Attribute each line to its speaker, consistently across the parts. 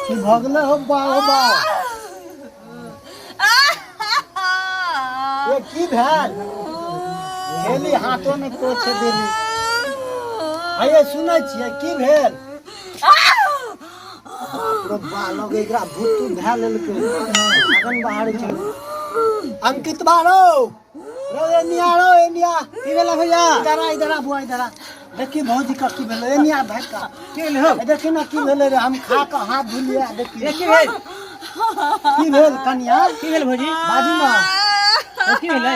Speaker 1: की भऽ गेलै हो बा हो बा ये की भेल गेली हाथो ने पोछे देली आइए सुनै छियै की भेल बाप रे बा लगे एकरा भूत तूत धए लेलकै अगन बाहर छै अंकित बा रौ रौ एनिया रौ एनिया
Speaker 2: की भेलै भैया
Speaker 1: इधर आ इधर आ बुआ इधर आ देखी भौजी का की भेलै एनिया भाई का
Speaker 2: की भेलै हौ
Speaker 1: ए देखी ना की भेलै रे हम खा के हाथ धुलिए आ देखी
Speaker 2: ए, की भेल
Speaker 1: की भेल कनिया
Speaker 2: की भेल भौजी
Speaker 1: बाजू ना
Speaker 2: ए, की भेलै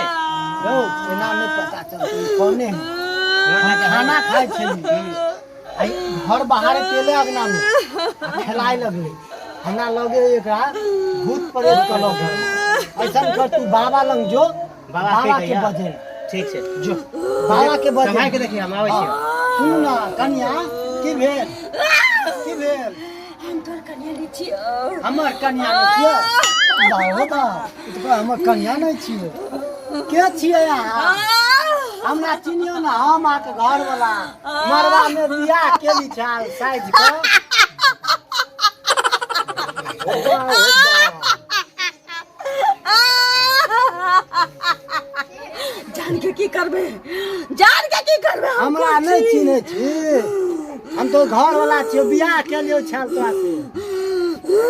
Speaker 1: रौ एना नहि पता चलतै ई कोने है हम खाना खाइ छली आ ई घर बाहर केले अगना में आ खेलाय लगलै हमरा लगे एकरा भूत प्रेत के लगे ऐसन कर तू बाबा लग जो
Speaker 2: बाबा
Speaker 1: बाबा
Speaker 2: के
Speaker 1: के
Speaker 2: कहिया?
Speaker 1: बजे
Speaker 2: ठीक छै
Speaker 1: जो बाबा के बजे
Speaker 2: सम्हारि के देखिए हम आबै छियै
Speaker 1: सुनू ना कनिया की भेल की भेल
Speaker 3: हम तोर कन्या नहि छियौ
Speaker 1: हमर कनिया नहि छियै बाबा बा ई तऽ हमर कनिया नहि छियै के छियै अहाँ हमरा चिन्हियो ना हम अहाँके घर वाला मरवा में बियाह केली छाल साइज के ओ बा, ओ बा।
Speaker 3: जान के की करबे जान के की करबे हम
Speaker 1: हमरा
Speaker 3: कोन
Speaker 1: नहि
Speaker 3: छी?
Speaker 1: चिन्है छी हम तो घर वाला छियै बियाह केलियो छाल तोरा से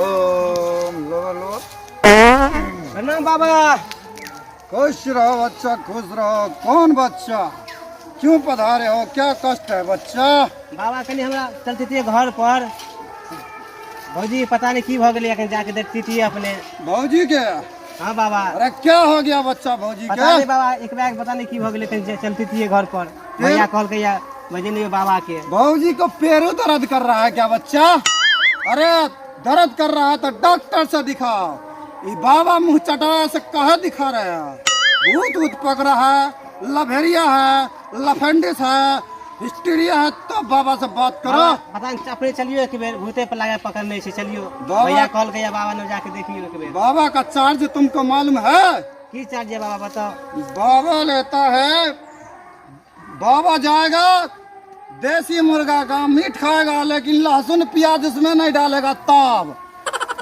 Speaker 4: ओम लो लो
Speaker 2: प्रणाम बाबा
Speaker 4: खुश रहो बच्चा खुश रहो कौन बच्चा क्यों पधारे हो क्या कष्ट है बच्चा
Speaker 2: बाबा कनि हमरा चलती घर पर भौजी पता नहीं की भऽ गेलै एखन जाके देखती अपने
Speaker 4: भौजी के
Speaker 2: हाँ बाबा
Speaker 4: अरे क्या हो गया बच्चा भौजी
Speaker 2: पता
Speaker 4: के
Speaker 2: नहीं बाबा एक बैग पता नहीं की भऽ गेलै कनि चलती थी घर पर भैया कहलकै या बजे नहीं बाबा के
Speaker 4: भौजी को पैरों दर्द कर रहा है क्या बच्चा अरे दर्द कर रहा है तो डॉक्टर से दिखाओ ये बाबा मुंह चटाया से कहा दिखा रहे हैं भूत ऊत पकड़ा है लभेरिया है लफेंडिस है हिस्टीरिया है तो बाबा से बात करो
Speaker 2: बाबा, पता नहीं अपने चलियो एक बेर भूते पर लगा पकड़ने से चलियो
Speaker 4: बाबा-
Speaker 2: भैया कहलकै या बाबा ने जाके देखियो एक बेर
Speaker 4: बाबा का चार्ज तुमको मालूम है
Speaker 2: की चार्ज है बाबा बताओ
Speaker 4: बाबा लेता है बाबा जाएगा देसी मुर्गा का मीट खाएगा लेकिन लहसुन प्याज उसमें नहीं डालेगा तब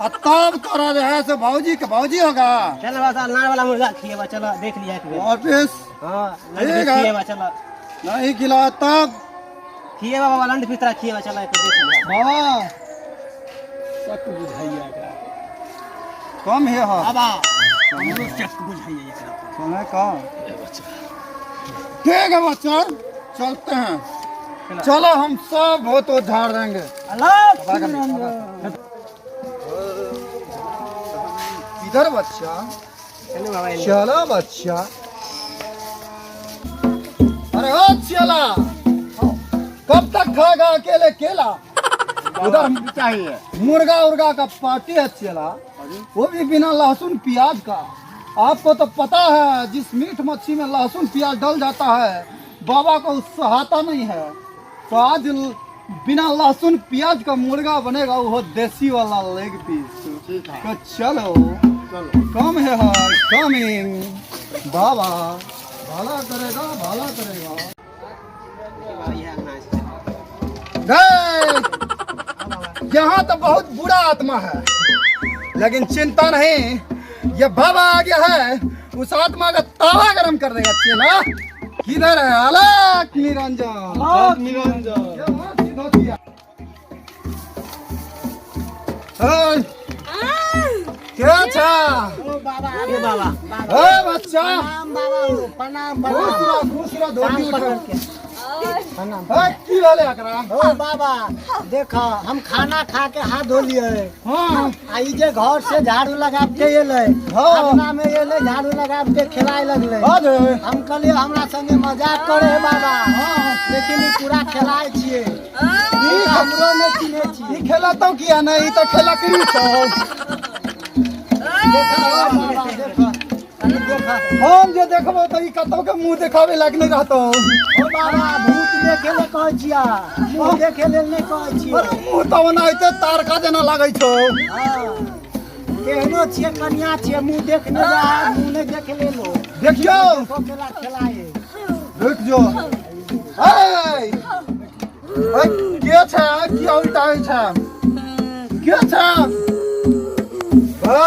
Speaker 4: और तब तोरा जो है से भौजी के भौजी होगा
Speaker 2: चलो बाबा लाल वाला मुर्गा खिएबा चलो देख लिया एक बेर
Speaker 4: ऑफिस
Speaker 2: हाँ लंड
Speaker 4: ठीक
Speaker 2: पीस
Speaker 4: है।
Speaker 2: खिएबा चलो
Speaker 4: नहीं खिला तब
Speaker 2: खिएबा बाबा लंड पीस तोरा खिएबा चलो एक बेर देख लिया
Speaker 4: बाबा
Speaker 1: शक बुझाइया एकरा
Speaker 4: कम है हाँ
Speaker 1: बाबा हमरो शक बुझाइया एकरा
Speaker 4: समय का ठीक है बच्चा चलते हैं चलो हम सब भूत ऊत झाड़ देंगे
Speaker 1: अलग निरंजन
Speaker 4: इधर बच्चा
Speaker 2: चलो बाबा एने।
Speaker 4: चलो बच्चा अरे ओ चला कब तक खाएगा अकेले केला उधर
Speaker 1: चाहिए
Speaker 4: मुर्गा उर्गा का पार्टी है चेला वो भी बिना लहसुन प्याज का आपको तो पता है जिस मीट मच्छी में लहसुन प्याज डल जाता है बाबा को सहाता नहीं है तो आज बिना लहसुन प्याज का मुर्गा बनेगा वो देसी वाला लेग पीस
Speaker 1: ठीक है
Speaker 4: तो चलो
Speaker 1: चलो
Speaker 4: कम है हर कमिंग बाबा भाला करेगा भाला करेगा गए। यहाँ तो बहुत बुरा आत्मा है लेकिन चिंता नहीं ये बाबा आ गया है उस आत्मा का तावा गर्म कर देगा चेला किधर है अलग निरंजन
Speaker 1: अलग निरंजन
Speaker 4: ये वहाँ सीधो किया। ए, क्या छा
Speaker 1: ओ बाबा
Speaker 2: ए बाबा
Speaker 4: ए बच्चा
Speaker 1: प्रणाम बाबा ओ, प्रणाम
Speaker 4: खुश
Speaker 1: प्रणाम
Speaker 4: रहो खुश रहो धोती
Speaker 1: कान
Speaker 4: उठा
Speaker 1: पकड़ के प्रणाम
Speaker 4: ए, की भेलै एकरा
Speaker 1: ओ बाबा देख हम खाना खा के हाथ धो लिए
Speaker 4: हाँ
Speaker 1: आ ई जे घर से झाड़ू लगा के एलै
Speaker 4: हाँ।
Speaker 1: अंगना में एलै झाड़ू लगा के खेलाय लगलै
Speaker 4: अरे
Speaker 1: हम कहलिए हमरा संगे मजाक करे है बाबा लेकिन ई पूरा खेलाय छियै
Speaker 4: ई
Speaker 1: हमरो नहि चिन्है छियै
Speaker 4: ई खेला तो किया नहीं ई तो खेला करी छौ
Speaker 1: देखा ओ बाबा देखा कनी देख
Speaker 4: हम जे देखबो तऽ ई कतौ के मुंह देखाबे लायक नहि रहतौ।
Speaker 1: ओ बाबा, भूत देखे ले कहै छिया, मुँह देखे लेल नहि कहै छियै।
Speaker 4: अरे मुंह तऽ ओनाहिते तारका जेना लागै छौ।
Speaker 1: हँ, केहनो छियै, कनिया छियै, मुँह देखने जा, मुँह नहि देख लेलो।
Speaker 4: देखियौ।
Speaker 1: देखो केला खेलाए।
Speaker 4: रुक जो। ए ए, के छै? किया उल्टाइ छै? के छै? ए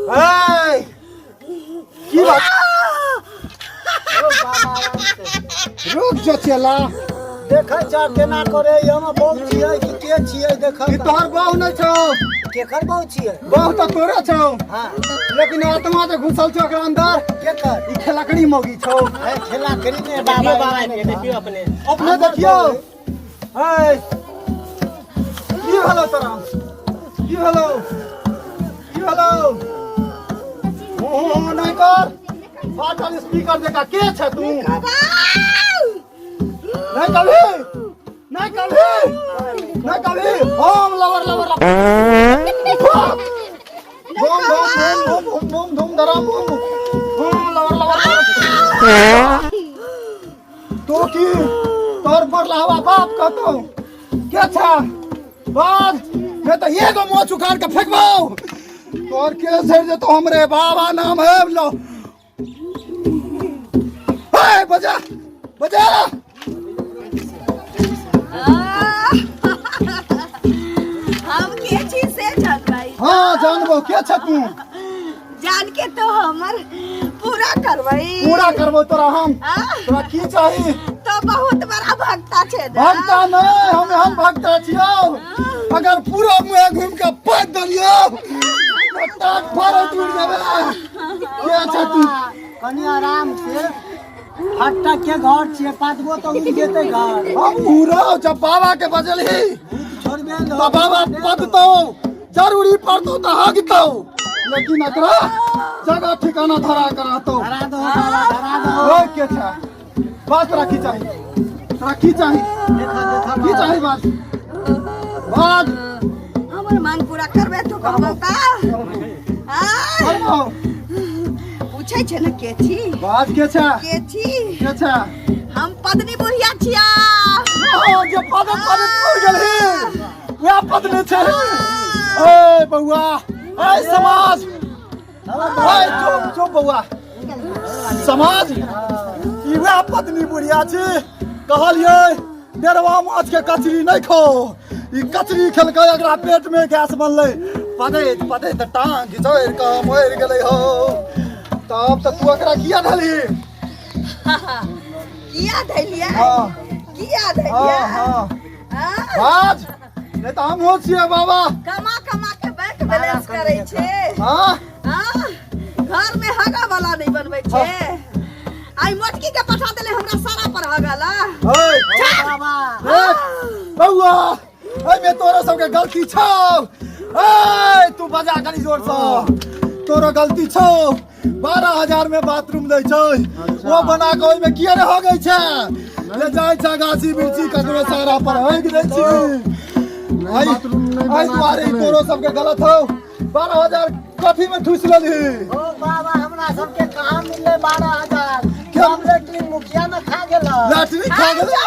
Speaker 4: ए, की बात?
Speaker 1: ओ बाबा, आराम से।
Speaker 4: रुक जो चेला।
Speaker 1: देखै छ केना करे, हम बहु छियै कि के छियै देख।
Speaker 4: ई तोहर बहु नहि छौ।
Speaker 1: केकर बहु छियै?
Speaker 4: बहु तऽ तोरे छौ।
Speaker 1: हाँ।
Speaker 4: लेकिन आत्मा जे घुसल छौ ओकरा अंदर।
Speaker 1: केकर?
Speaker 4: ई खेलकड़ी मौगी छौ।
Speaker 1: ए, खेला करी ने बाबा।
Speaker 2: देखियौ बाबा, देखियौ अपने।
Speaker 4: अपने देखियौ। है, की भेलौ तोरा? की भेलौ? की भेलौ? हूँ हूँ नहि कर, फाटल स्पीकर जकाँ के छै तू? नहीं कभी, नहीं कभी, नहीं कभी। होम लवर लवर बम बम बम बम बम धूम धराम बम बम लवर लवर लवर। तो की तोर पर लावा बाप कहतो के छा बाद मैं तो एगो मोच उखाड़ के फेंकबो, तोर के सर जेतो। हमरे बाबा नाम है। लो हे, बजा बजा।
Speaker 3: हम के छी से जानबै?
Speaker 4: हाँ, जानबो। के छ तू?
Speaker 3: जान के तो हमर पूरा करबै।
Speaker 4: पूरा करबो तोरा हम। तोरा की चाही?
Speaker 3: तो बहुत बड़ा भक्ता छे ना?
Speaker 4: भक्ता नहीं, हम हम भक्ता छियो। अगर पूरा मुँह घूम के पाट देलियो तो टाट फाड़े टूट जाबे। के छ तू?
Speaker 1: कनि आराम से, फट्टा के घर छियै, पाँच गो तऽ उड़ि जेतै घर।
Speaker 4: हम उड़ो जब बाबा के बजलही।
Speaker 1: छोड़बे।
Speaker 4: तो बाबा पदतो, जरूरी पड़तो तो हगतो, लेकिन एकरा जगह ठिकाना धरा कर रहतो।
Speaker 1: धरा दो बाबा, धरा दो।
Speaker 4: ओए, के छ? बात तोरा की चाही? तोरा की चाही?
Speaker 1: देखा देखा।
Speaker 4: की चाही? बात बात।
Speaker 3: हमर मांग पूरा करबै तो कहबो का?
Speaker 4: करबो।
Speaker 3: पूछै छै ने के छी।
Speaker 4: बात के छ?
Speaker 3: के छी?
Speaker 4: के छ?
Speaker 3: हम पत्नी बुढ़िया छिया।
Speaker 4: ओ जे पद पद पड़ गेलही, वएह पद ने छै। ए बौआ, ए समाज, ए चुप चुप बौआ। समाज, ई वएह पत्नी बुढ़िया छी। कहलियै डेरवा माछ के कचरी नहि खो, ई कचरी खेलकै, एकरा पेट में गैस बनलै, पदैत पदैत टांग घिचैड़ कऽ मरि गेलै हो। तब तऽ तू एकरा किया धलही?
Speaker 3: किया धैलियै?
Speaker 4: हाँ।
Speaker 3: किया धैलियै?
Speaker 4: हाँ।
Speaker 3: हाँ?
Speaker 4: बाज, नहि तऽ हमहूँ छियै बाबा।
Speaker 3: कमा कमा के बैंक बैलेंस करै छै।
Speaker 4: हाँ।
Speaker 3: हाँ? घर में हगा वाला नहीं बनबै छै। आई मोटकी के पठा देले हमरा सारा पर हगा ला।
Speaker 4: ओए,
Speaker 1: बाबा।
Speaker 4: देख बौआ, एहिमे तोरो सबके गलती छौ। ए तू बजा कनी जोर से। तोरो गलती छौ। 12,000 में बाथरूम दै छै, ओ बना के ओहिमे किया ने हो गई छै? ले जाइ छै गाछी बिरछी, ककरो सारा पर हगि दै छी।
Speaker 5: बाथरूम नहि
Speaker 4: एहि
Speaker 5: बना
Speaker 4: दुआरे ई
Speaker 5: सकलै।
Speaker 4: तोरो सबके गलत हौ। 12,000 कथी में ठुसि लेलही?
Speaker 1: ओ बाबा, हमरा सबके कहाँ मिललै 12,000?
Speaker 4: क्या?
Speaker 1: सब लेटरिन मुखिया ने खा गेल।
Speaker 4: लैटरिन खा गेलै।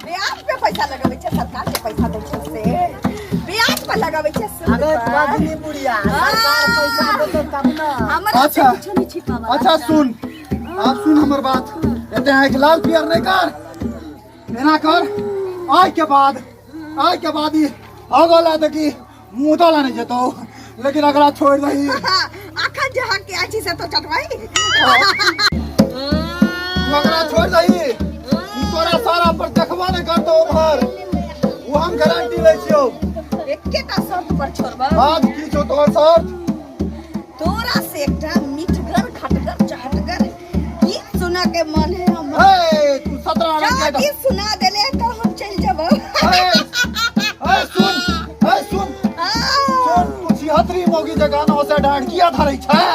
Speaker 3: ब्याज पे पैसा लगबै छै, सरकार के पैसा दै छै से ब्याज पर लगबै छै, सूद
Speaker 1: अरे
Speaker 3: पर।
Speaker 1: पत्नी बुढ़िया, सरकार पैसा देतै तब ने।
Speaker 3: हमरा से
Speaker 4: अच्छा।
Speaker 3: कुछो नहीं छिपावा।
Speaker 4: अच्छा सुन, आब सुन हमर बात। एते आँखि लाल पियर नहि कर, एना कर, आइ के बाद, आइ के बाद ई अगला देखी मुँह तो नहीं जेतौ, लेकिन अगला छोड़ दही।
Speaker 3: अखन जे हक के आइ छी से तो चटवाई।
Speaker 4: तू अगला छोड़ दही, ई तोरा सारा पर देखबो नहि करतौ उम्हर, ओ हम गारंटी लै छियौ।
Speaker 3: एकेटा शर्त पर छोड़ब।
Speaker 4: आज की छौ तोहर शर्त?
Speaker 3: तोरा से एकटा मीठगर खटगर चहटगर गीत सुना के मन है हमर।
Speaker 4: हे, तू 17 रंग
Speaker 3: जो
Speaker 4: के
Speaker 3: गीत सुना देले तो हम चल जब।
Speaker 4: हे हे सुन, हे सुन सुन, तू छिहत्तरी मौगी जे गाना से डांट किया धरै छै?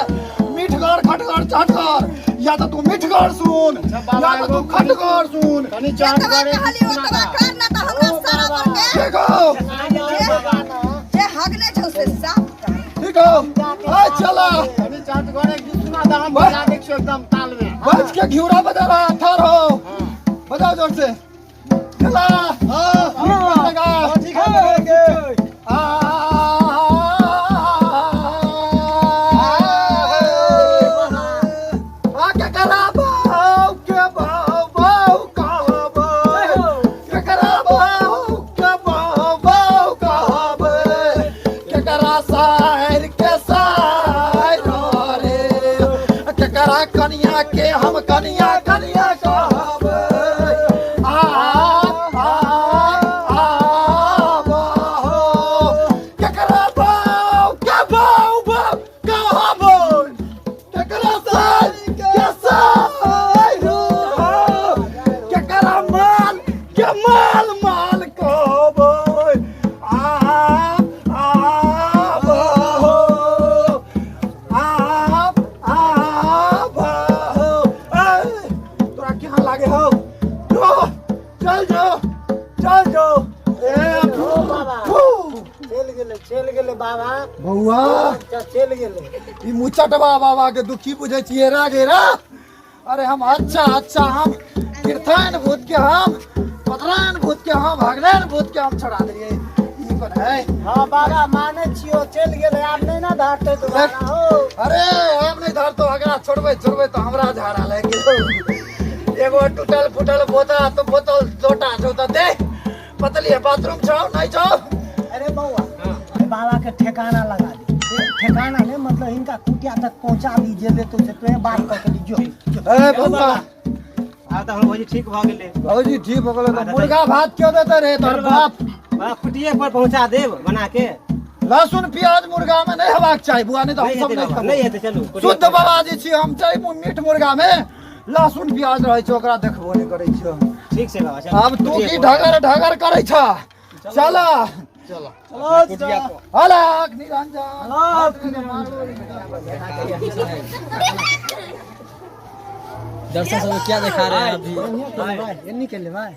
Speaker 4: मीठगर खटगर चहटगर, या तो तू मीठगर सुन या तो तू खटगर सुन।
Speaker 5: कनी
Speaker 3: जतबा
Speaker 5: चहटगरे
Speaker 3: कहली ओतबा कर ना तो हमरा सारा पर के
Speaker 4: ठीक हो।
Speaker 3: जे हगने छौ से साफ कर।
Speaker 4: ठीक हो, ए चला।
Speaker 5: कनी चहटगरे गीत सुना।
Speaker 1: बाद हम बजा दै छियौ एकदम ताल में।
Speaker 4: बच के घिउरा बजा रहा था रहो, बजाओ जोर से। चला हाँ लगा।
Speaker 1: ठीक है।
Speaker 4: आ आ के करा बाऊ के बाऊ बाऊ कहब, केकरा बाऊ के बाऊ बाऊ कहब, केकरा सायर के सायर रे, केकरा कनिया के हम कनिया कनिया कहब। आ आ आ बाहो, केकरा बाऊ के बाऊ बाऊ कहब, केकरा सायर के सायर, केकरा माल के माल माल कहब। आ आ बाहो, आ आ बाहो। ए, तोरा केहन लागे हो? जो चल जो चल जो। ए
Speaker 1: हो बाबा।
Speaker 4: फू।
Speaker 1: चलि गेलै, चलि गेलै बाबा।
Speaker 4: बौआ।
Speaker 1: चलि गेलै।
Speaker 4: ई मुचटवा बाबा के दुखी बुझै छियै रा गे रा। अरे हम अच्छा अच्छा हम तीर्थान भूत के, हम पतरान भूत के, हम भगनान भूत के हम छोड़ा देलियै। ई कोन है?
Speaker 1: हाँ बाबा, मानै छियौ, चलि गेलै, आब नहि ने धरतै दोबारा हो।
Speaker 4: अरे हम नहीं धरतो, अगरा छोड़बै छोड़बै तो हमरा झाड़ा लागि गेलौ। एगो टूटल फूटल बोतल तो बोतल लोटा छौ तऽ दे पतली बाथरूम छौ नहीं छौ।
Speaker 1: अरे बौआ, एहि बाबा के ठेकाना लगा दे। ठेकाना नहीं मतलब इनका कुटिया तक पहुंचा दी, जेबे तो से तोहे बात कऽ के जो।
Speaker 4: ए बौआ।
Speaker 2: आब तऽ हमर भौजी ठीक भऽ गेलै।
Speaker 4: भौजी ठीक भऽ गेलै तऽ मुर्गा भात क्यों देते रे तोहर बाप?
Speaker 2: बा कुटिए पर पहुंचा देब बना के।
Speaker 4: लहसुन प्याज मुर्गा में नहीं हेबाक चाही बुआ, नहीं तऽ हम
Speaker 2: नहीं
Speaker 4: सब
Speaker 2: हेतै
Speaker 4: नहीं
Speaker 2: बाबा,
Speaker 4: खेबो।
Speaker 2: नहीं हेतै, चलू कुटिए
Speaker 4: शुद्ध
Speaker 2: पर।
Speaker 4: बाबाजी छी हम, चाही मीट मुर्गा में लहसुन प्याज रहै छै ओकरा देखबो नहीं करै छियै।
Speaker 2: ठीक छै बाबा, चलू।
Speaker 4: आब तू
Speaker 2: कुटिए
Speaker 4: की
Speaker 2: पर।
Speaker 4: ढगर ढगर करै छ? चल।
Speaker 5: चलो।
Speaker 4: अलग निरंजन।
Speaker 6: दर्शक सब क्या दिखा रहे हैं अभी?
Speaker 1: भाई एन्नी के ले भाई।